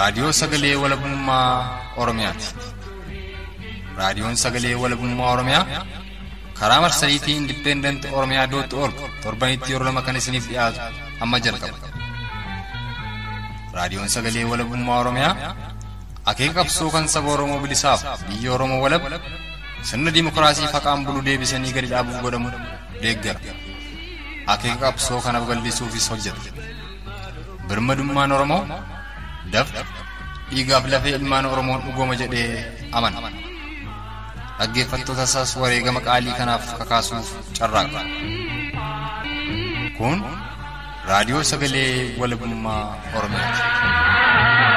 Raadiyoo Sagalee Walabummaa Oromiyaati. Raadiyoon Sagalee Walabummaa Oromiyaa karaa marsariitii Independent Oromiyaa dot org torbanitti yeroo lama kan isiniif dhiyaatu amma jalqaba. Raadiyoon Sagalee Walabummaa Oromiyaa akeeka qabsoo kan saba Oromoo bilisaaf biyya Oromoo walab sirna dimookiraasii faqaan bulu deebisanii gadi dhaabuuf godhamu deeggara. Akeeka qabsoo kana babal'isuufis hojjeta. Birmadummaan Oromoo dafqa dhiigaaf lafee ilmaan Oromoon dhugooma jedhee amana. Dhaggeeffattoota isaas wareegama qaalii kanaaf kakaasuuf carraaqa. Kun Raadiyoo Sagalee Walabummaa Oromiyaati.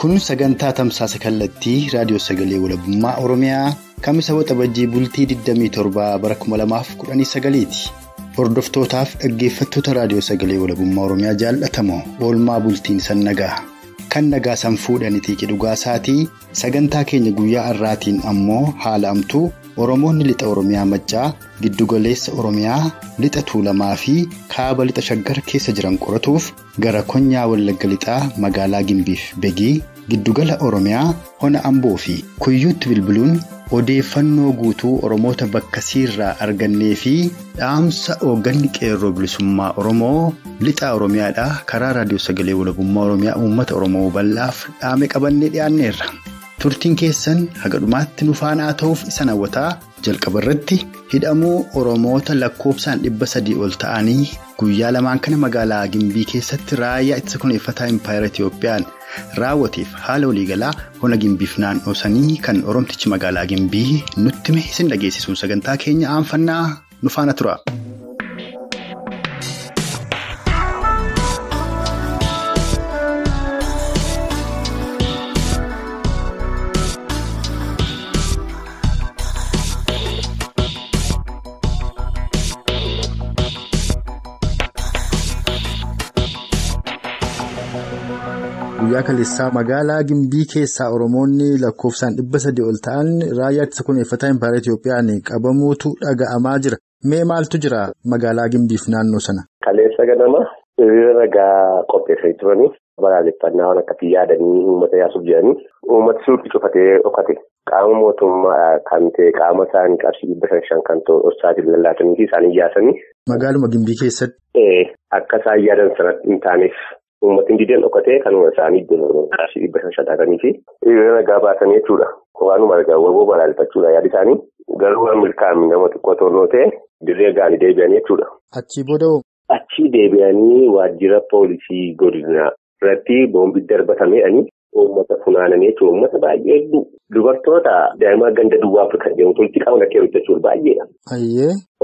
Kun sagantaa tamsaasa kallattii Raadiyoo Sagalee Walabummaa Oromiyaa Kamisa Waxabajjii bultii 27 bara 2019ti. Hordoftootaaf dhaggeeffattoota Raadiyoo Sagalee Walabummaa Oromiyaa jaallatamoo oolmaa bultiin san nagaa. Kan nagaa san fuudhaniitii dhugaa isaatii sagantaa keenya guyyaa har'aatiin ammoo haala amtuu Oromoonni lixa Oromiyaa Maccaa, Giddugaleessa Oromiyaa, lixa Tuulamaa fi Kaaba lixa Shaggar keessa jiran qoratuuf gara Konyaa Wallagga Lixaa magaalaa Gimbiif Begii, Giddugala Oromiyaa, Hona Amboo fi Kuyyuutti bilbiluun odeeffannoo guutuu Oromoota bakka siirraa argannee fi dhaamsa hoogganni qeerroo bilisummaa Oromoo lixa Oromiyaadhaa karaa Raadiyoo Sagalee Walabummaa Oromiyaa uummata Oromoo bal'aaf dhaame qabannee dhiyaanneerra. Turtiin keessan haga dhumaatti nu faana ta'uuf isan hawwataa jalqaba irratti hidhamuu Oromoota lakkoofsaan 300 ol ta'anii guyyaa lamaan kana magaalaa Gimbii keessatti raayyaa ittisa kunuunfataa Impaayera Itiyoophiyaan raawwateef haala waliigalaa hona Gimbiif naannoo sanii kan Oromtichi magaalaa Gimbii nutti hime isin dhageessisuun sagantaa keenya aanfannaa nu faana tura. Guyyaa kaleessaa magaalaa Gimbii keessaa Oromoonni lakkoofsaan 300 ol ta'an raayyaa ittisa kunuunfataa Impaayera Itiyoophiyaan qabamuutu dhaga'amaa jira. Mee maaltu jira magaalaa Gimbiif naannoo sana? Kaleessa ganama hiriira nagaa qopheessanii turanii balaaleffannaa waan akkasii yaadanii uummata yaasuuf jedhanii uummata suuqii cufatee dhokate. Qaama mootummaa kan ta'e qaama isaanii qarshii 500 kan ta'u dhosaatiin lallaatanii fi isaanii yaasanii. Magaaluma Gimbii keessatti? Akka isaan yaadan sanatti hin taaneef. Uummatni dideen dhokatee kanuma isaanii qarshii 500 ta'anii fi hiriira nagaa baasanii jechuudha. Waanuma argaa waboo balaaleffachuudha yaada isaanii garuu waan milkaa'amni nama xiqqoo to'annoo ta'e dirree ga'anii deebi'anii jechuudha. Achii booda hoo? Achii deebi'anii waajjira poolisii godinaa irratti boombii darbatamanii uummata funaananii jechuudha. Uummata baay'ee hedduu dubartoota daa'ima ganda duwwaa Afrikaa jedhamu walitti qaama lakkee hojjechuun baay'eedha.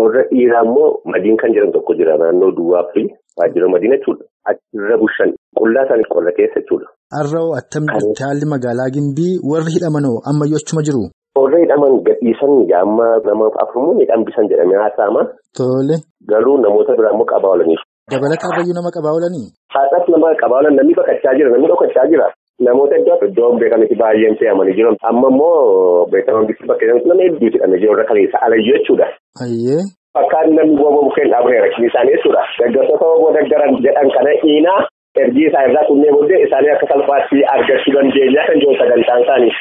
Warra dhiiraa immoo madiin kan jedhamu tokko jira naannoo duwwaa Afrikaa waajjira madiina jechuudha. Achirra bushan qullaa isaanii qorra keessa jechuudha. Har'oo attamitti haalli magaalaa Gimbii warri hidhamanoo ammayyuu achuma jiru? Warra hidhaman gadhiisan amma nama afurmuun hidhambisan jedhamee haasa'ama. Tole. Garuu namoota biraa immoo qabaa oolaniiru. Dabalataa bayyuu nama qabaa oolanii? Haadhaas nama qabaa oolan namni baqachaa jira namni dhokachaa jira. Namoota iddoo beekametti baay'een fe'amanii jiran. Amma immoo beekaman bakka jedhamtu nama hedduutu hidhamee jiru warra kaleessa alayyuu jechuudha. Ayyee. Fakkaan namni waboo bukkeen dhaabnee rakkinni isaanii jechuudha. Deeggartoota waboo deeggaran jedhan kana dhiinaa ergii isaa irraa kunneen booddee isaanii akka salphaatti argachuu dandeenya kan jiru sagantaan isaanii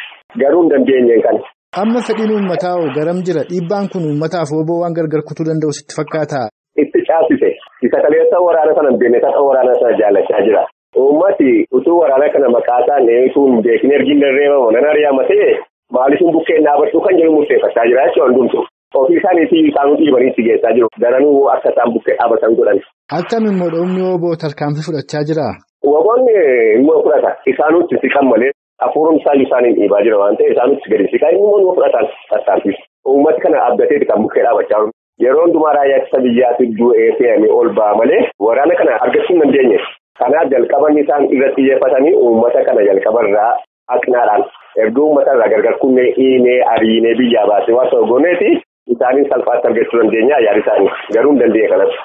garuu hin dandeenyeen kana. Amma fedhiin uummataa hoo garam jira? Dhiibbaan kun uummataaf waboo waan gargar kutuu danda'u sitti fakkaataa? Itti caasise. Isa kaleessa waraana sana hin beekne isa waraana sana jaallachaa jira. Uummati utuu waraana kana maqaa isaan utuu hin beekne ergi hin reebamu nan ari'amatee maaliif bukkeen dhaabachuu kan jedhu murteeffachaa jira jechuudha hundumtu. Ofii isaaniitii isaan dhiibanii itti geessaa jiru. Daranuu akka isaan bukkee dhaabatan godhan. Akkam immoo dhumni waboo tarkaanfii fudhachaa jiraa? Waboonni immoo fudhata. Isaanutti siqan malee hafuurri isaan isaaniin dhiibaa jira waan ta'eef isaanutti gadi siqan immoo ni fudhatan tarkaanfii. Uummati kana abdatee kan bukkee dhaabachaa jiru. Yeroo hundumaa raayyaa ittisa biyyaatti du'ee fe'amee ol ba'a malee waraana kana argachuu hin dandeenye. Kanaaf jalqabanni isaan irratti xiyyeeffatanii uummata kana jalqabarraa haqnaadhaan erga uummata irraa gargar kunnee dhiinee ariinee biyyaa baasee waan ta'u gooneeti. Isaaniin salphaatti argachuu dandeenya yaada isaanii garuu hin dandeenye kanatti.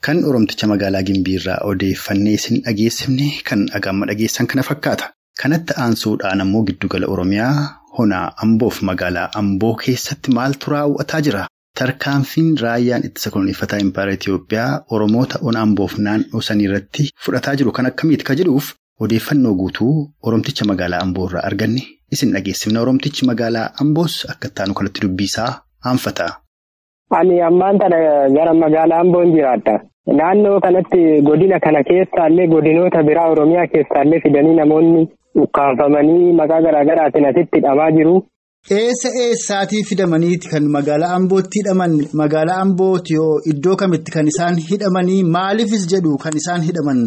Kan Oromticha magaalaa Gimbiirraa odeeffannee isin dhageessifne kan dhagaama dhageessan kana fakkaata. Kanatti aansuudhaan ammoo giddugala Oromiyaa honaa Amboof magaalaa Amboo keessatti maaltu raawwataa jira? Tarkaanfiin raayyaan ittisa koloneeffataa Impaayera Itiyoophiyaa Oromoota ona Amboof naannoo sanii irratti fudhataa jiru kan akkamiiti ka jedhuuf odeeffannoo guutuu Oromticha magaalaa Amboo irraa arganne isin dhageessifna. Oromtichi magaalaa Amboos akka itti aanu kanatti dubbisaa aanfata. Ani ammaan tana gara magaalaa Amboon jiraadha. Naannoo kanatti godina kana keessaallee godinoota biraa Oromiyaa keessaallee fidanii namoonni ukkaanfamanii maqaa garaa garaatiin asitti hidhamaa jiru. Eessa eessaatii fidamaniiti kan magaalaa Ambootti hidhaman? Magaalaa Ambooti yoo iddoo kamitti kan isaan hidhamanii maaliifis jedhu kan isaan hidhaman?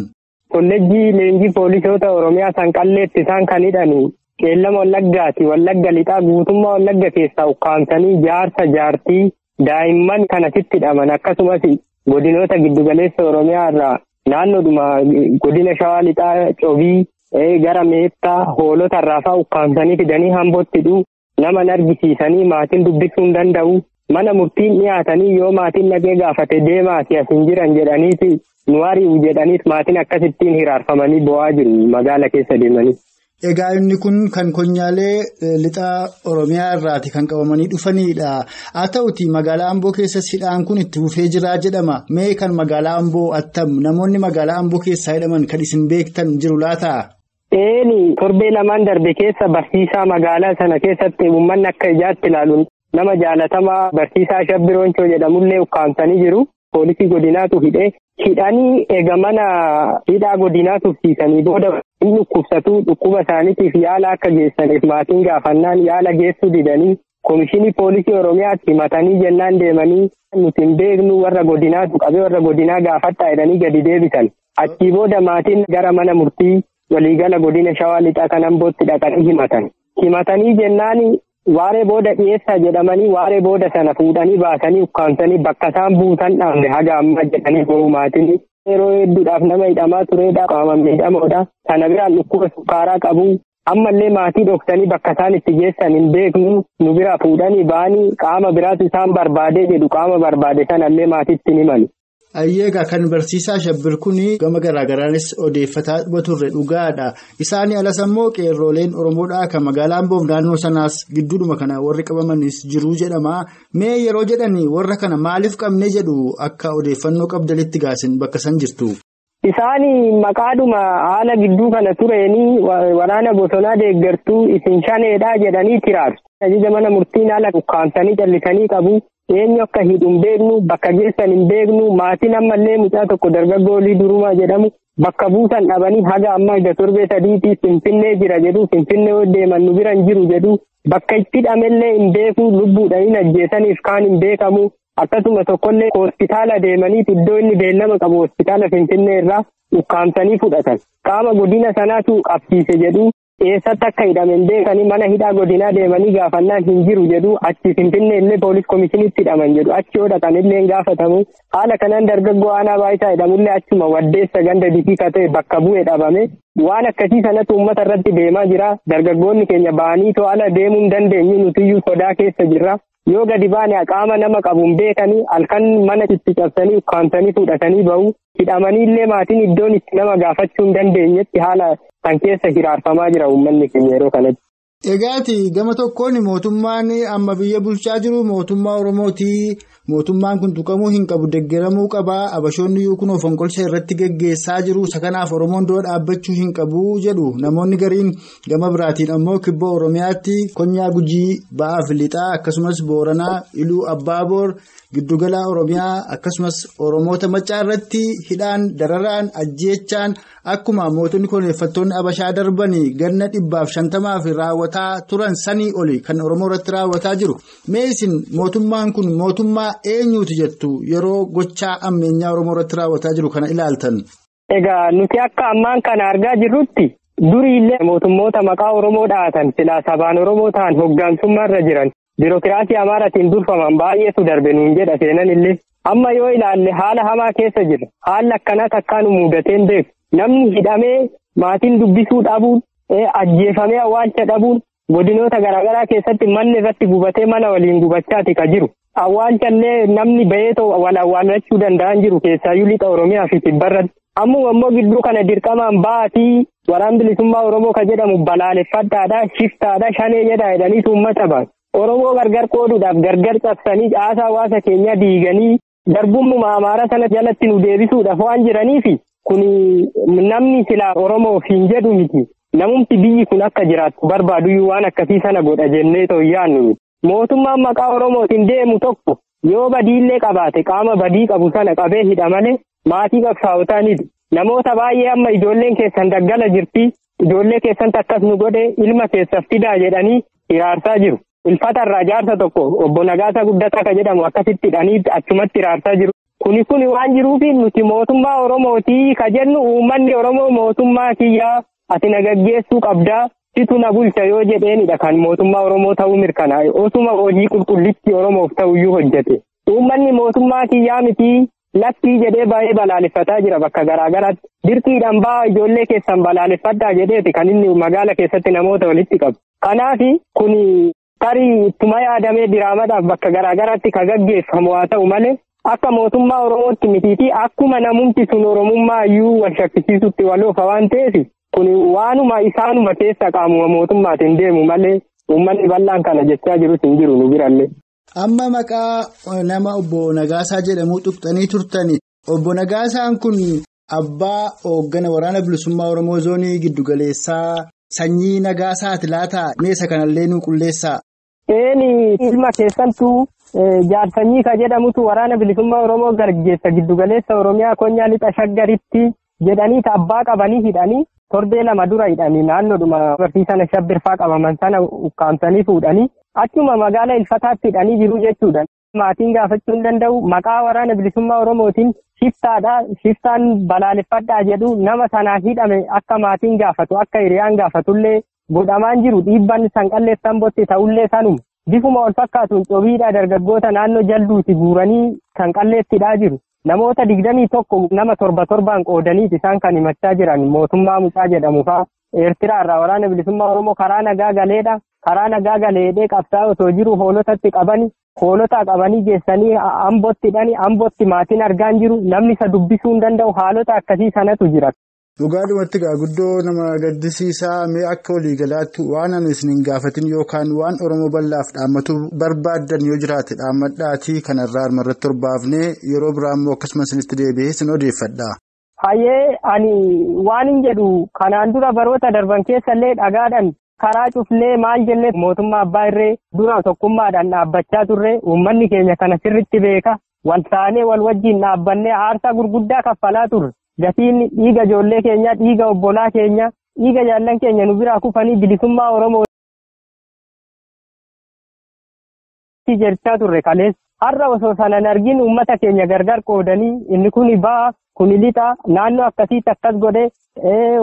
Kolleejjii leenjii poolisoota Oromiyaa Sanqalleetti isaan kan hidhani. Qeellama Wallaggaati. Wallagga lixaa guutummaa Wallagga keessaa ukkaamsanii jaarsa jaartii daa'imman kan asitti hidhaman akkasumas godinoota giddugaleessa Oromiyaa irraa naannoodhuma godina Shawaa lixaa Cobii gara Meettaa hoolota irraa fa'aa ukkaamsanii fidanii Ambootti hidhu. Nama argisiisanii maatiin dubbisuu hin danda'u. Mana murtiin dhiyaatanii yoo maatiin dhaqee gaafate deemaati as hin jiran jedhaniiti nu ari'u jedhaniis maatiin akkasittiin hiraarfamanii bo'aa jiru magaala keessa deemanii. Egaa inni kun kan konyaalee lixa Oromiyaa irraati kan qabamanii dhufanidha. Haa ta'uti magaalaa Amboo keessas hidhaan kun itti fufee jira jedhama. Mee kan magaalaa Amboo attam namoonni magaalaa Amboo keessaa hidhaman kan isin beektan jiru laata? Eeni torbee lamaan darbe keessa barsiisaa magaalaa sana keessatti uummanni akka ijaatti ilaaluun nama jaalatamaa barsiisaa Shabbirooncoo jedhamullee ukkaamsanii jiru. Poolisii godinaatu hidhee hidhanii eega mana hidhaa godinaa tursiisanii booda inni dhukkubsatuu dhukkuba isaaniitiif yaala akka geessaniif maatiin gaafannaan yaala geessuu didanii komishinii poolisii Oromiyaatti himatanii jennaan deemanii nuti hin beeknu warra godinaatu qabee warra godinaa gaafadhaa jedhanii gadi deebisan. Achii booda maatiin gara mana murtii waliigala godina Shawaa lixaa kan Ambootti dhaqanii himatan. Himatanii jennaan waaree booda dhiyeessaa jedhamanii waaree booda sana fuudhanii baasanii ukkaamsanii bakka isaan buusan dhaabne haga ammaa jedhanii boo'u maatiin. Yeroo hedduudhaaf nama hidhamaa turedha. Qaama miidhamoodha. Kana biraan dhukkuba sukkaaraa qabu. Ammallee maatii dhoksanii bakka isaan itti geessan hin beeknu nu bira fuudhanii ba'anii qaama biraatu isaan barbaadee jedhu qaama barbaade sanallee maatiitti himan. Ayyeegaa kan barsiisaa Shabbir kun gama garaagaraanis odeeffataa turre dhugaadha. Isaanii alas ammoo qeerrooleen Oromoodhaa kan magaalaa Amboof naannoo sanaas gidduudhuma kana warri qabamanis jiru jedhama. Mee yeroo jedhani warra kana maaliif qabne jedhu akka odeeffannoo qabdanitti gaasin bakka san jirtu? Isaanii maqaadhuma haala gidduu kana tureenii waraana bosonaa deeggartuu isin shaneedhaa jedhanii tiraatu. Ajaja mana murtiin haala ukkaamsanii callisanii qabu. Eenyu akka hidhu hin beeknu bakka geessan hin beeknu maatiin ammallee mucaa tokko dargaggoo olii durumaa jedhamu bakka buusan dhabanii haga ammaa ija torbee sadiitii Finfinnee jira jedhu Finfinnee yoo deeman nu bira hin jiru jedhu bakka itti hidhamellee hin beeku lubbuudhaan hin ajjeesaniif kaan hin beekamu akkasuma tokkollee hospitaala deemaniit iddoo inni beellama qabu hospitaala Finfinnee irraa ukkaamsanii fudhatan qaama godina sanaatu qabsiise jedhu. Eessatti akka hidhame hin beekanii mana hidhaa godinaa deemanii gaafannaan hin jiru jedhu achi Finfinnee illee poolis komishinitti hidhaman jedhu achi yoo dhaqan illee hin gaafatamu. Haala kanaan dargaggoo aanaa baayisaa hidhamullee achuma waddeessa ganda dikii ta'e bakka bu'ee dhabame. Waan akkasii sanatu uummata irratti deemaa jira. Dargaggoonni keenya ba'anii to'ala deemuu hin dandeenyu nutiyyuu sodaa keessa jirra. Yoo gadi baane qaama nama qabu hin beekanii halkan mana itti cabsanii ukkaamsanii fudhatanii bahu. Hidhamanii illee maatiin iddoon itti nama gaafachuu hin dandeenyetti haala kan keessa hiraarfamaa jira uummanni keenya yeroo kanatti. Egaati gama tokkoon mootummaan amma biyya bulchaa jiru mootummaa Oromooti. Mootummaan kun tuqamuu hin qabu deeggaramuu qaba. Abashoonni kun fonqolcha irratti geggeessaa jiru. Isa kanaaf Oromoon dura dhaabbachuu hin qabu jedhu. Namoonni gariin gama biraatiin ammoo kibba Oromiyaatti Konyaa Gujii ba'aaf lixaa akkasumas Booranaa Iluu Abbaaboor giddugala Oromiyaa akkasumas Oromoota Maccaa irratti hidhaan dararaan ajjeechaan akkuma mootonni koloneeffattoonni Abashaa darbanii ganna 150 raawwataa turan sanii oli kan Oromoo irratti raawwataa jiru. Mee isin mootummaan kun mootummaa eenyuuti jettu yeroo gochaa ammeenyaa Oromoo irratti raawwataa jiru kana ilaaltan? Egaa nuti akka ammaan kana argaa jirrutti durii illee mootummoota maqaa Oromoo dhahatan silaa sabaan Oromoo ta'an hoggansummaa irra jiran biirokiraasii Amaaraatiin durfaman baay'eetu darbe nuun jedha seenan illee. Amma yoo ilaalle haala hamaa keessa jirra. Haalli akkanaa takkaan mudateen beeku. Namni hidhamee maatiin dubbisuu dhabuun, ajjeefamee awwaalcha dhabuun godinoota garaagaraa keessatti manni irratti gubatee mana waliin gubachaati ka jiru. Awwaalchallee namni baheetoo wal awwaallachuu danda'an jiru keessaayyuu lixa Oromiyaa fi kibbarratti. Ammuma immoo gidduu kana dirqamaan ba'aatii waraan bilisummaa Oromoo ka jedhamu balaaleffadhaadha, shiftaadha, shanee jedha jedhaniitu uummata baasu. Oromoo gargar qooduudhaaf gargar cabsanii caasaa hawaasa keenyaa diiganii garbummaa Amaaraa sana jalatti nu deebisuudhaaf waan jiraniifi kun namni silaa Oromoof hin jedhu miti. Namumti biyyi kun akka jiraattu barbaaduyyuu waan akkasii sana godha jennee yaannu miti. Mootummaan maqaa Oromootiin deemu tokko yoo badiillee qabaate qaama badii qabu sana qabee hidha malee maatii qabsaa'otaanidha. Namoota baay'ee amma ijoolleen keessan daggala jirti, ijoollee keessan akkas nu godhe ilma keessaf fidaa jedhanii hiraarsaa jiru. Ilfatarraa jaarsa tokko obbo Nagaasaa Guddataa ka jedhamu akkasitti hidhanii achumatti hiraarsaa jiru. Kuni kun waan jiruufi nuti mootummaa Oromootii ka jennu uummanni Oromoo mootummaa kiyyaa ati na gaggeessuu qabdaa. Situ na bulcha yoo jedheenidha kan mootummaa Oromoo ta'uu mirkanaa'e. Osuma hojii qulqullichi Oromoof ta'uyyuu hojjete. Uummanni mootummaa kiyyaa miti lakkii jedhee baay'ee balaaleffataa jira bakka garaa garaatti. Dirqiidhaan ba'aa ijoollee keessan balaaleffadhaa jedheeti kan inni magaala keessatti namoota walitti qabu. Kanaaf kun tarii ittuma yaadamee diraamadaaf bakka garaa garaatti kan gaggeeffamu haa ta'u malee akka mootummaa Oromootti mitiitii akkuma namumti sun Oromummaa iyyuu wal shakkisiisutti waloofa waan ta'eef. Kun waanuma isaanuma keessa qaamuma mootummaatiin deemu malee uummanni bal'aan kana jechaa jirus hin jiru nu birallee. Amma maqaa nama obbo Nagaasaa jedhamu tuqxanii turtani. Obbo Nagaasaan kun abbaa hooggana waraana bilisummaa Oromoo zoonii giddugaleessaa sanyii Nagaasaati laataa meeshaa kanallee nu qulleessaa. Eeni ilma keessattuu jaarsanyii ka jedhamutu waraana bilisummaa Oromoo gaggeessa giddugaleessa Oromiyaa konyaa lixa shaggaritti jedhanii abbaa qabanii hidhanii. Torbee 2 dura hidhanii naannoodhuma barsiisana shabbirfaa qabaman sana ukkaamsanii fuudhanii achuma magaala Ilfataatti hidhanii jiru jechuudha. Maatiin gaafachuu hin danda'u. Maqaa waraana bilisummaa Oromootiin shiftaadha. Shiftaan balaaleffadhaa jedhu nama sanaa hidhame akka maatiin gaafatu akka hiriyaan gaafatullee godhamaan jiru dhiibban sanqalleessan botti ta'ullee sanuma. Bifuma wal fakkaatuun cobiidha dargaggoota naannoo jalduuti guuranii sanqalleettidhaa jiru. Namoota 21 nama 7 qoodaniiti isaan kan himachaa jiran mootummaa mucaa jedhamu fa'aa. Eertiraa irraa waraana bilisummaa Oromoo karaa nagaa galeedha. Karaa nagaa galeedhee qabsaa'aa otoo jiru hoolotatti qabani. Hoolota qabanii geessanii ambootti hidhanii ambootti maatiin argaan jiru. Namni isa dubbisuu hin danda'u haalota akkasii sanatu jira. Dhugaadhumatti guddoo nama gaddisiisaa mee akka waliigalaatti waan ani isin hin gaafatin yookaan waan Oromoo bal'aaf dhaammatu barbaaddan yoo jiraate dhaammadhaatii kanarraa armarratti torbaafnee yeroo biraa immoo akkasumas isinitti deebi'ee isin odeeffadha. Hayyee ani waan hin jedhu kanaan dura baroota darban keessallee dhagaadhaan karaa cufnee maal jennee mootummaa abbaa irree dura tokkummaadhaan dhaabbachaa turre uummanni keenya kana sirriitti beeka wal taanee wal wajjin dhaabbannee aarsaa gurguddaa kaffalaa turre. Gatiin dhiiga ijoollee keenya, dhiiga obbolaa keenya, dhiiga jaallan keenya nu biraa kufanii bilisummaa Oromoo jechaa turre kaleessa. Har'a osoo sanan argin uummata keenya gargar qoodanii inni kun ba'a, kun lixa, naannoo akkasiitti akkas godhe,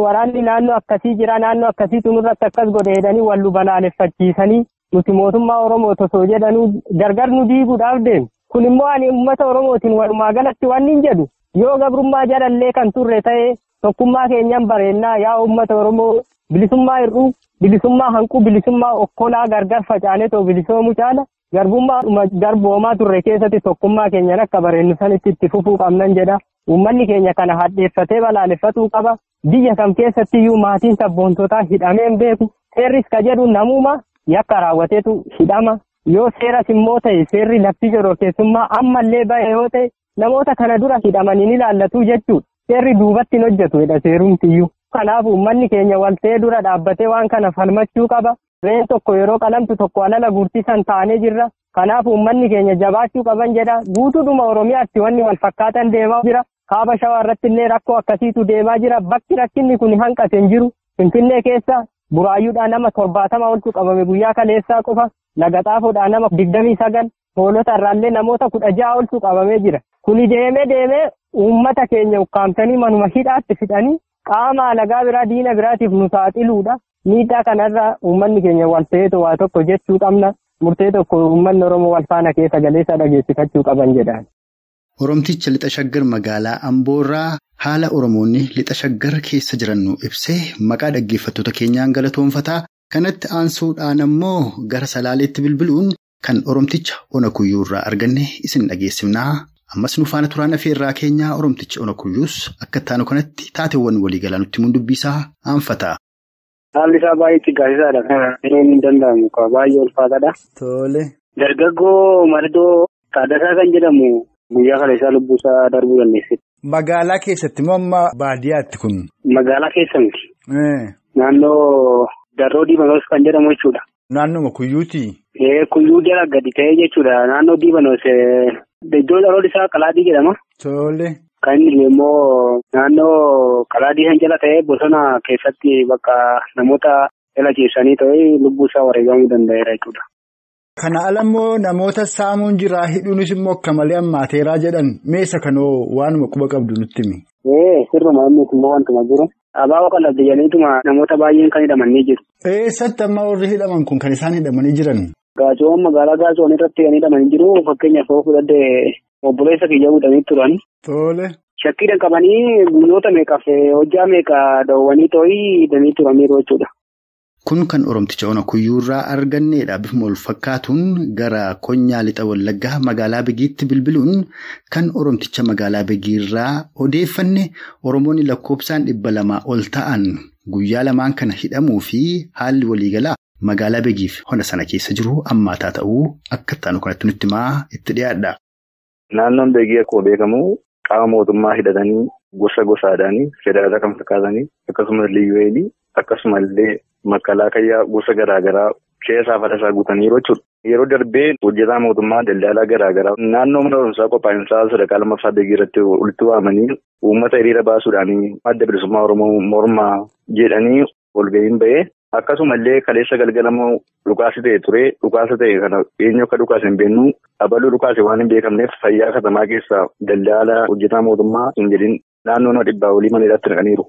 waraanni naannoo akkasii jira, naannoo akkasiitu nurratti akkas godhe jedhanii wal nu balaaleffachiisanii nuti mootummaa Oromoo osoo jedhanuu gargar nu diiguudhaaf deemu. Kun immoo ani uummata Oromootiin walumaa galatti waan hin jedhu. Yoo gabrummaa jalallee kan turre ta'e tokkummaa keenyan bareennaa yaa uummata Oromoo bilisummaa hir'uu, bilisummaa hanquu, bilisummaa okkolaa gargar facaanetoo bilisoomuu caala garbummaa garboomaa turre keessatti tokkummaa keenyan akka bareennu sanitti itti fufuu qabnan jedha. Uummanni keenya kana hadheeffatee balaaleffatuu qaba. Biyya kam keessattiyyuu maatiin sabboontotaa hidhamee hin beeku. Seerris ka jedhu namuma yakka raawwateetu hidhama. Yoo seeras immoo ta'e seerri labsii shororkeessummaa ammallee bahe yoo ta'e namoota kana dura hidhamanii ni ilaallatu jechuudha. Seerri duubatti hin hojjetu jedha seerumtiyyuu. Kanaaf uummanni keenya walta'ee dura dhaabbatee waan kana falmachuu qaba. Re'een tokko yeroo qalamtu tokko alala guurtisan taanee jirra. Kanaaf uummanni keenya jabaachuu qaban jedha. Guutuudhuma Oromiyaatti wanni wal fakkaatan deemaa jira. Kaaba Shawaa irratti illee rakkoo akkasiitu deemaa jira. Bakki rakkinni kun hanqate hin jiru. Finfinnee keessa Buraayyuudhaan nama 70 oltu qabame guyyaa kaleessaa qofa. Lagaxaafoodhaan nama 29. Hoolota irraallee namoota 16 oltu qabamee jira. Kuni deemee deemee uummata keenya ukkaamsanii manuma hidhaatti fidanii qaama alagaa biraa diina biraatiif nu saaxiluudha. Miidhaa kanarra uummanni keenya wal ta'eetu waa tokko jechuu qabna. Murtee tokko uummanni Oromoo wal faana keessa galeessa dhageessifachuu qaban jedhan. Oromticha lixa shaggar magaalaa Amboorraa haala Oromoonni lixa shaggar keessa jiran nu ibsee maqaa dhaggeeffattoota keenyaan galatoonfataa. Kanatti aansuudhaan ammoo gara Salaaleetti bilbiluun Kan Oromticha Ona Kuyyuu irraa arganne isin dhageessifnaa. Ammas nu faana turaan afeerraa keenyaa Oromticha Ona Kuyyuus akka itti aanu kanatti taateewwan waliigalaa nutti himuun dubbisaa aanfata. Haalli isaa baay'ee cigaasisaadha. Kan hin danda'amu baay'ee ulfaataadha. Tole. Dargaggoo Mardoo Taaddasaa kan jedhamu guyyaa kana isaa lubbuu isaa darbuu dandeessetti. Magaalaa keessatti moo amma baadiyyaatti kun? Magaalaa keessa miti. Naannoo Darroo Diibanoos kan jedhamu jechuudha. Naannoma Kuyyuuti? Kuyyuu jala gadi ta'ee jechuudha. Naannoo Diibanoos iddoo dhaloonni isaa Qalaadii jedhama. Tole. Kan inni immoo naannoo Qalaadii kan jala ta'ee bosona keessatti bakka namoota jala ciibsanii ta'ee lubbuu isaa wareegamuu danda'eera jechuudha. Kana ala immoo namoota saamuun jiraa hidhuunis immoo akka malee hammaateeraa jedhan meeshaa kanoo waanuma quba qabdu nutti himi. Sirruma inni immoo wantuma jiru. Abaaboo kana biyyaniituma namoota baay'een kan hidhamanii jiru. Eessatti amma warri hidhaman kun kan isaan hidhamanii jiran? Gaacoon magaalaa Gaacoon irratti kan hidhamanii jiru. Fakkeenyaaf yoo fudhadhe obboleessa kiyya hidhamanii turan. Tole. Shakkiidhaan qabanii guyyoota meeqaaf hojjaa meeqa dhoowwanii too'ii hidhamanii turaniiru jechuudha. Kun kan Oromticha Ona Kuyyuu irraa arganneedha. Bifuma wal fakkaatuun gara Konyaa Lixa Wallaggaa magaalaa Begiitti bilbiluun kan Oromticha magaalaa Begii irraa odeeffanne Oromoonni lakkoofsaan 200 ol ta'an guyyaa lamaan kana hidhamuu fi haalli waliigalaa magaalaa Begiif hona sana keessa jiru ammaataa ta'uu akka itti kanatti nutti himaa itti dhiyaadha. Naannoon Begii akkuma beekamu qaama mootummaa hidhatanii gosa gosaadhaan federaalaa kan fakkaatanii akkasumas liyyuu akkasumallee makkalaakayyaa gosa garaagaraa keessaa falasaa guutaniiru jechuudha. Yeroo darbee hojjetaa mootummaa daldalaa garaagaraa naannoo mana barumsaa qophaa'insaa sadarkaa lammaffaa Begii irratti walitti waamanii uummata hiriira baasuudhaan adda bilisummaa Oromoo mormaa jedhanii walga'iin ba'ee akkasumallee kaleessa galgalamoo dhukaasa ta'e ture dhukaasa ta'e kana eenyu akka dhukaase hin beeknu abaluu dhukaase waan hin beekamneef fayyaa katamaa keessaa daldalaa hojjetaa mootummaa hin jedhin naannoo nama 100 olii mana hidhaatti naqaniiru.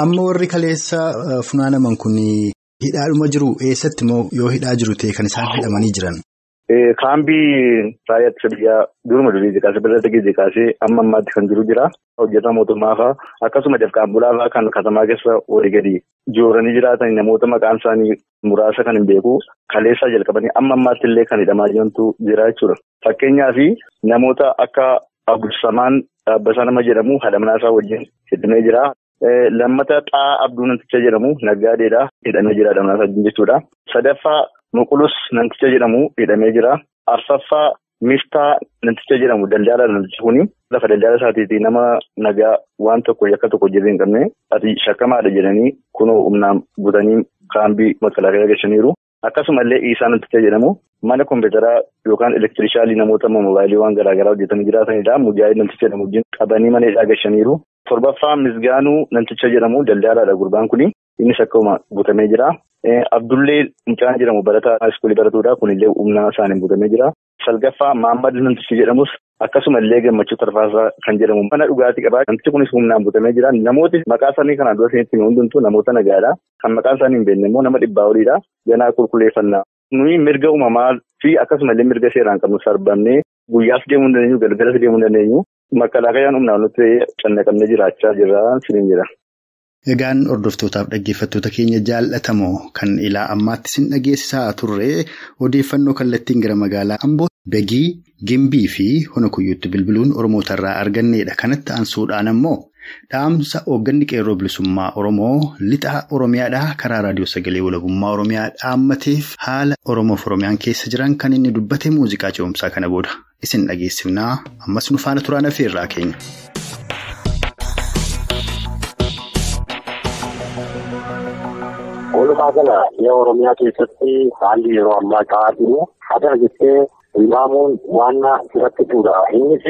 Amma warri kaleessa funaanaman kun hidhaadhuma jiru eessatti immoo yoo hidhaa jiru ta'e kan isaan hidhamanii jiran? Kaambii raayyaa ittisa biyyaa duruma durii kaasee birra gizee kaasee amma ammaatti kan jiru jira. Hojjetaa mootummaa fa'aa akkasuma dafqaan bulaa fa'aa kan katamaa keessa walii gadi jooranii jiraatan namoota maqaan isaanii muraasa kan hin beeku kaleessaa jalqabanii amma ammaatti illee kan hidhamaa jirantu jira jechuudha. Fakkeenyaaf namoota akka Abdulsamaan Dhaabbasaa nama jedhamu haadha manaa wajjin hidhamee jira. Lammata Xaa Abduu namticha jedhamu naggaadeedha. Hidhamee jira haadha manaa wajjin jechuudha. Sadaffaa Muqulus namticha jedhamu hidhamee jira. Arfaffaa Miftaa namticha jedhamu daldalaa namtichi kuni lafa daldala isaatiitii nama nagaa waan tokko yakka tokko hojjetee hin qabne ati shakkamaadha jedhanii kunoo humnaan butanii kaambii makalaakaa galchaniiru. Akkasumallee Iisaa namticha jedhamu mana kompiitaraa yookaan elektirishaalii namoota moobaayilii waan garaagaraa hojjetanii jiraatanidha. Mujaahid namticha jedhamu wajjin qabanii mana hidhaa galchaniiru. Torbaffaa Misgaanuu namticha jedhamu daldalaadha gurbaan kuni. Innis akkuma butamee jira. Abdullee Mucaan jedhamu barataa iskuulii baratuudha. Kunillee humna isaaniin butamee jira. Salgaffaa Maammad namtichi jedhamus akkasumallee Gammachuu Tarfaasaa kan jedhamu mana dhugaatii qabaa. Namtichi kunis humnaan butamee jira. Namooti maqaa isaanii kanaan dura isinitti himu hundumtuu namoota nagaadha. Kan maqaa isaanii hin beekne immoo nama 100 oliidha. Ganaa qulqulleeffannaa. Nuyi mirga uumamaa fi akkasumallee mirga seeraan qabnu sarbamnee guyyaas deemuu hin dandeenyu, galgalas deemuu hin dandeenyu. Makkalaakayaan humnaan nuti cannaqamnee jiraachaa jirra siniin jira. Egaan hordoftootaaf dhaggeeffattoota keenya jaallatamoo kan ilaa ammaatti sin dhageessisaa turre odeeffannoo kallattiin gara magaalaa Amboo, Begii, Gimbii fi Hona Kuyyuutti bilbiluun Oromoota irraa arganneedha. Kanatti aansuudhaan ammoo dhaamsa hoogganni qeerroo bilisummaa Oromoo lixa Oromiyaadhaa karaa raadiyoo sagalee walabummaa Oromiyaa dhaammateef haala Oromoof Oromiyaan keessa jiran kan inni dubbate muuziqaa ce'umsaa kana booda isin dhageessifnaa. Ammas nu faana turaan afeerraa keenya. Walumaa gala biyya Oromiyaa keessatti haalli yeroo ammaa ta'aa jiru haala jettee tilmaamuun waan sirratti fuudha. Innis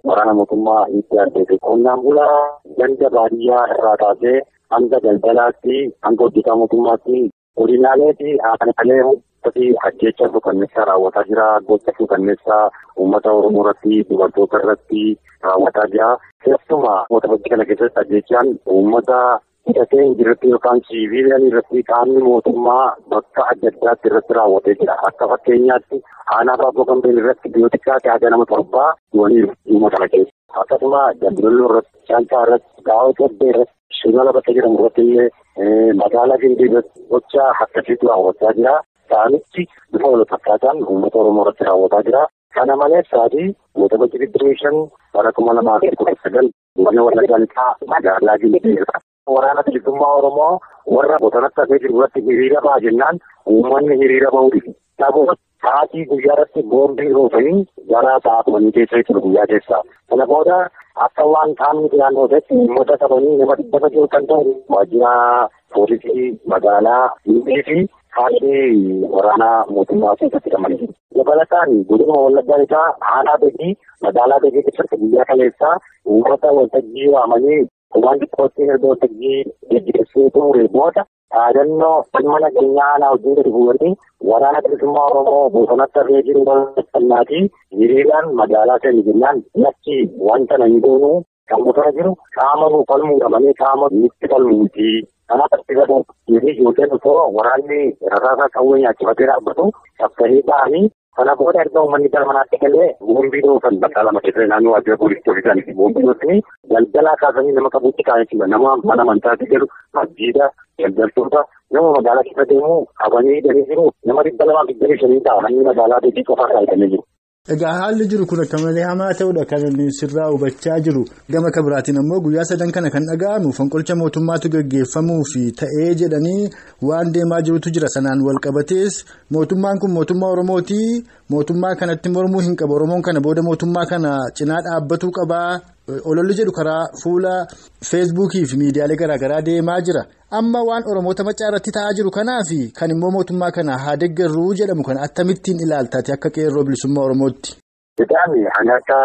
waraana mootummaa itti addeesse. Qonnaan bulaa ganda baadiyyaa irraa kaasee hanga daldalaatti, hanga hojjetaa mootummaatti, godinaalee fi aanaalee hundatti ajjeechaa suukanneessaa raawwataa jira. Gocha suukanneessaa uummata Oromoo irratti, dubartoota irratti raawwataa jira. Keessumaa uummata bakka kana keessatti ajjeechaan uummata hidhatee hin jirretti yookaan siviiliyaan irratti qaamni mootummaa bakka adda addaatti irratti raawwatee jira. Akka fakkeenyaatti aanaa Baabboo Gambeel irratti biyyoota haga nama 7 du'aniiru dhuma kana keessa. Akkasuma Dambidolloo irratti, Caancaa irratti, Gaawoo Torbee irratti, Shimala bakka jedhamu irratti illee magaalaa Gimbii irratti gocha akkasiitu raawwachaa jira. Saamichi bifa wal fakkaataan uummata Oromoo irratti raawwataa jira. Kana malees sa'aatii Waxabajjii 25 bara 2019 godina Wallaggaa Lixaa magaalaa Gimbii waraana bilisummaa Oromoo warra bosonatti hafee jiru irratti hiriira ba'a jennaan uummanni hiriira ba'uu dide. Sa'aatii guyyaa irratti boombii roofanii gara sa'a 10 keessa jechuudha guyyaa keessaa. Kana booda akka waan qaamni biraan hojjetti uummata qabanii nama 300 kan ta'u waajjira poolisii magaalaa Gimbii fi haalli waraanaa mootummaa keessatti qabamanii jiru. Dabalataan godina Wallaggaa Lixaa aanaa Begii magaalaa Begii keessatti guyyaa kaleessaa uummata waltajjii waamanii waan xiqqootti erga waltajjii geggeessee xumuree booda dhaadannoo dhimma nageenyaa aanaa wajjin gadi bu'anii waraana bilisummaa Oromoo bosonatti hafee jiru bal'aannaatii hiriiraan magaalaa seeni jennaan lakki wanta nan goonuu kan bosona jiru qaama nuu falmuudha malee qaama nutti falmu miti. Kanaaf itti galu ijoolleen osoo waraanni rasaasa qawwee nyaachifatee dhaabbatu cabsanii ba'anii kana booda erga uummanni gara manaatti galee boombii dhoofan bakka lama keessa naannoo waajjira poolisii ofiisaaniiti boombii dhoofanii galgalaa kaasanii nama qabuutti kaa'ee jechuudha. Nama mana amantaatti galu masjiida daldaltoota nama magaalaa keessa deemu qabanii hidhanii jiru nama 225 ta'anii magaalaa Begii qofarraa hidhanii jiru. Egaa haalli jiru kun akka malee hamaa ta'uudha kan inni sirraa hubachaa jiru. Gama kabiraatiin ammoo guyyaa sadan kana kan dhaga'amu fonqolcha mootummaatu gaggeeffamuu fi ta'ee jedhanii waan deemaa jirutu jira. Sanaan wal qabatees mootummaan kun mootummaa Oromooti. Mootummaa kanatti mormuu hin qabu. Oromoon kana booda mootummaa kana cinaa dhaabbatuu qabaa. Ololli jedhu karaa fuula feesbuukii fi miidiyaalee garaagaraa deemaa jira. Amma waan Oromoota Maccaa irratti ta'aa jiru kanaaf kan immoo mootummaa kana haa deeggarru jedhamu kana akkamittiin ilaaltaati akka qeerroo bilisummaa Oromootti? Egaan ani akka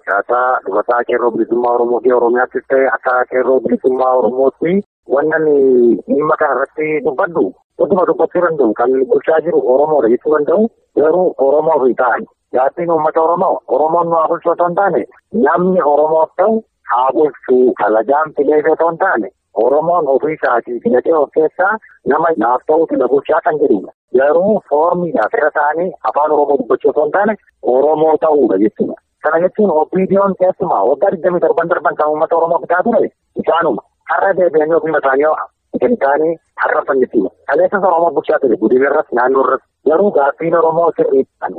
caasaa dubataa qeerroo bilisummaa Oromoo fi Oromiyaattis ta'e akka qeerroo bilisummaa Oromootti wannan dhimma kana irratti dubbadhu dhuguma dubbachuu danda'u kan bulchaa jiru Oromoodha jechuu danda'u garuu Oromoof hin ta'an. Gaaffiin uummata Oromoo Oromoon nu haa bulchu otoo hin taane namni Oromoof ta'u haa bulchu alagaan filee otoo hin taane Oromoon ofii isaatii filatee of keessaa nama naaf ta'u fila bulchaa kan jedhudha. Garuu foormiidhaaf irra ta'anii afaan Oromoo dubbachuu otoo hin taane Oromoo ta'uudha jechuudha. Kana jechuun OPDO'n keessumaa waggaa 27 darban kan uummata Oromoo bitaa ture isaanuma. Har'a deebi'anii ofii isaanii kan ta'anii har'afan jechuudha. Kaleessas Oromoo bulchaa ture godina irratti naannoo irratti garuu gaaffiin Oromoo sirriitti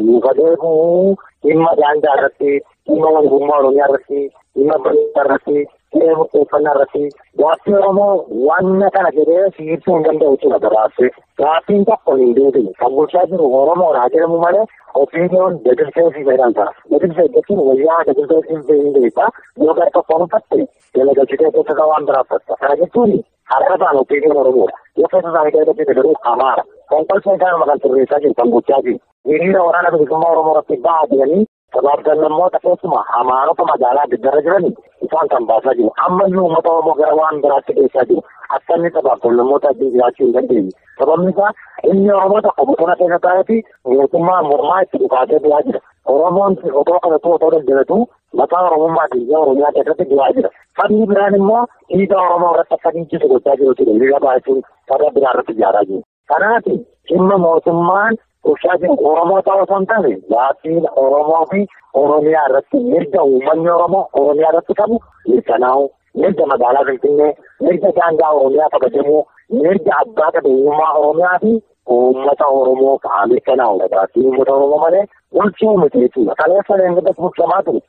nuuf adeemuu dhimma daangaa irratti, dhimma walabummaa Oromiyaa irratti, dhimma barnootaa irratti, dhimma murteeffannaa irratti gaaffii Oromoo wanna kana jedhee siibsuu hin danda'u jechuudha gabaabsee. Gaaffiin tokko hin deebine kan bulchaa jiru Oromoodha jedhamu malee OPDO'n dadirfee fi fayyadaan ta'a. Dadirfee jechuun wayyaa dadirfee fi hin beektaa yoo gara tokkoon uffatte galagalchitee keessa waan biraa uffatta. Kana jechuun har'a ta'an OPDO'n Oromoodha. Yoo keessa isaanii galagalchite garuu Amaara. Fonqolcha isaanuma kan sirreessaa jiru kan bulchaa jiru. Hiriira waraana bilisummaa Oromoo irratti ba'aa jiranii sabaaf sablammoota keessumaa Amaarota magaalaa adda jiran isaan kan baasaa jiru. Ammayyuu uummata Oromoo gara waan biraatti geessaa jiru. Akka inni sabaaf sablammoota wajjin jiraachuu hin dandeenye. Sababni isaa inni Oromoo tokko bosona keessa taa'ee fi mootummaa mormaa itti dhukaasee du'aa jira. Oromoon otoo kadhatu otoo daldalatu maqaa Oromummaatiin biyya Oromiyaa keessatti du'aa jira. Sabni biraan immoo dhiiga Oromoo irratti akka dhiichisu gochaa jiru jechuudha. Hiriira baasuun saba biraa irratti ijaaraa jiru. Kanaaf dhimma mootummaan bulchaa jiru Oromoo ta'uu osoo hin taane gaaffiin Oromoo fi Oromiyaa irratti mirga uummanni Oromoo Oromiyaa irratti qabu mirkanaa'u, mirga magaalaa Finfinnee, mirga daangaa Oromiyaa kabajamuu, mirga abbaa qabeenyummaa Oromiyaa fi uummata Oromoo haa mirkanaa'udha. Gaaffiin uummata Oromoo malee bulchuu miti jechuudha. Kaleessa leenjii bulchamaa ture.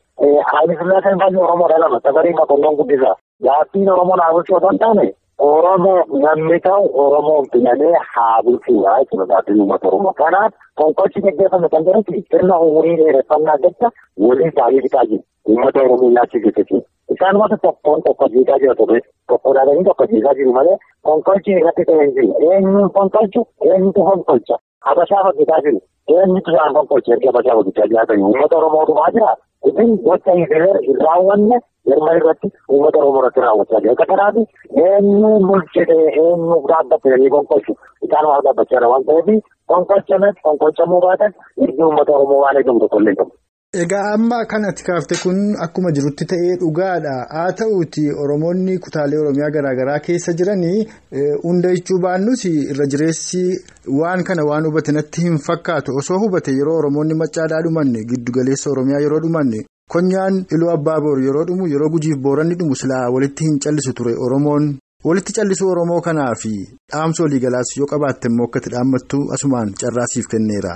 Haayile Sillaaseen baay'ee Oromoodha lama safarii Makonnoon guddisaa. Gaaffiin Oromoo naa bulchuu osoo hin taane Oromoo namni ta'u Oromoon filamee haa bulchuudha jechuudha gaaffiin uummata Oromoo. Kanaaf fonqolchi gaggeeffame kan jedhutti sirna umurii dheereffannaa jecha walii isaanii bitaa jiru. Uummata Oromoo nyaachisuu jechuudha. Isaanumatu tokkoon tokko jiitaa jira ture. Tokko dhaabanii tokko jiitaa jiru malee fonqolchi irratti ta'e hin jiru. Eenyuun fonqolchu eenyutu fonqolcha? Habashaa hojjetaa jiru. Eenyutu isaan fonqolcha erga Habashaa hojjechaa jiraatanii uummata Oromoo dhumaa jira. Isin gocha hin raawwanne Jarman irratti uummata Oromoo irratti raawwachaa jira. Akka kanaaf eenyu bulchite eenyu dhaabbatanii fonqolchu isaan waan dhaabbachaa jira waan ta'eef fonqolchames fonqolchamuu baatan mirgi uummata Oromoo waan eegamu tokko illee qabu. Egaa amma kan ati kaafte kun akkuma jirutti ta'ee dhugaadha. Haa ta'uuti Oromoonni kutaalee Oromiyaa garaagaraa keessa jiranii hunda jechuu baannus irra jireessi waan kana waan hubate natti hin fakkaatu. Osoo hubate yeroo Oromoonni Maccaadhaa dhumanne giddugaleessa Oromiyaa yeroo dhumanne konyaan Iluu Abbaa Boor yeroo dhumu yeroo Gujiif Booranni dhumu silaa walitti hin callisu ture Oromoon. Walitti callisuu Oromoo kanaa fi dhaamsa waliigalaas yoo qabaatte immoo akka itti dhaammattu asumaan carraasiif kenneera.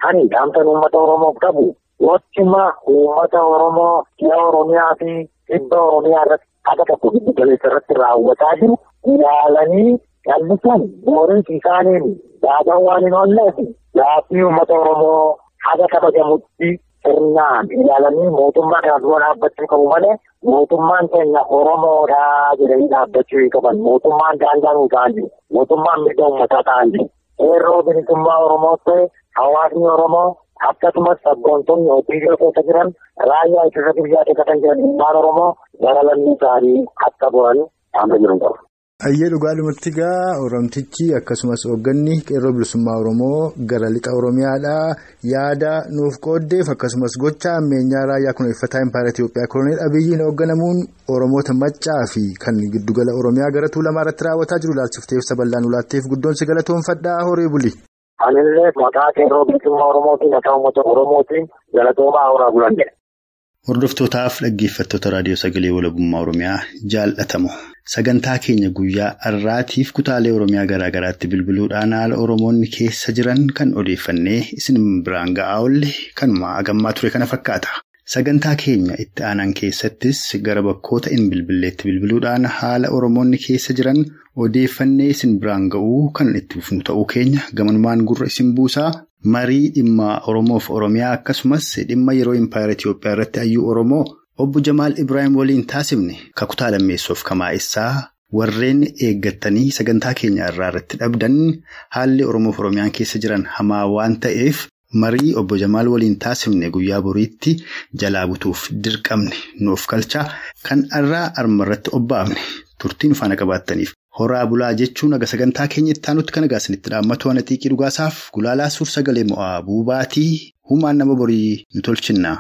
Ani dhaamsan uummata Oromoof qabu gochuma uummata Oromoo dhiha Oromiyaa fi kibba Oromiyaa irratti haga tokko giddu galeessa irratti raawwataa jiru ilaalanii callisuun boriif isaaniin daagaan waan hin oolleef gaaffii uummata Oromoo haga kabajamutti sirnaan ilaalanii mootummaa kana dura dhaabbachuu qabu malee mootummaan keenya Oromoodhaa jedhanii dhaabbachuu hin qaban. Mootummaan daangaa nuu ta'an jiru. Mootummaan mirga uummataa ta'an jiru. Qeerroo bilisummaa Oromoo ta'e hawaasni Oromoo akkasumas sabboontonni hojii keessa jiran raayyaa ittisa biyyaa keessa kan jiran ilmaan Oromoo gara lammii isaanii akka bu'an dhaamsa jiru qabu. Ayyee dhugaadhumatti egaa Oromtichi akkasumas hoogganni qeerroo bilisummaa Oromoo gara lixa Oromiyaadhaa yaada nuuf qooddeef akkasumas gocha ammeenyaa raayyaa kunuunfataa Impaayera Itiyoophiyaa Koloneel Abiyyiin hoogganamuun Oromoota Maccaa fi kan giddugala Oromiyaa gara Tuulamaa irratti raawwataa jiru ilaalchifteef sabal'aan ulaatteef guddoon si galatoonfadhaa horii buli. Anillee maqaa qeerroo bilisummaa Oromootiin maqaa uummata Oromootiin galatoomaa horaa bulan jedha. Hordoftootaaf dhaggeeffattoota raadiyoo sagalee walabummaa Oromiyaa jaallatamu. Sagantaa keenya guyyaa har'aatiif kutaalee Oromiyaa garaa garaatti bilbiluudhaan haala Oromoonni keessa jiran kan odeeffannee isin biraan ga'aa oolle kanuma hagammaa ture kana fakkaata. Sagantaa keenya itti aanan keessattis gara bakkoota hin bilbilleetti bilbiluudhaan haala Oromoonni keessa jiran odeeffannee isin biraan ga'uu kan itti fufnu ta'uu keenya gamanumaan gurra isin buusaa. Marii dhimma Oromoof Oromiyaa akkasumas dhimma yeroo Impaayera Itiyoophiyaa irratti hayyuu Oromoo obbo Jamaal Ibraayim waliin taasifne kakutaa lammeessoof kamaa'essaa warreen eeggattanii sagantaa keenya irraa irratti dhabdan haalli Oromoof Oromiyaan keessa jiran hamaa waan ta'eef marii obbo Jamaal waliin taasifne guyyaa boriitti jalaa butuuf dirqamne nuuf galchaa kan irraa arma irratti obbaafne turtiin faana qabaattaniif. Horaa bulaa jechuun aga sagantaa keenya itti aanutti kan egaa isinitti dhaammatu waan xiiqii dhugaasaaf gulaalaa suur sagalee mo'aa buubaatii humaan nama borii nu tolchinna.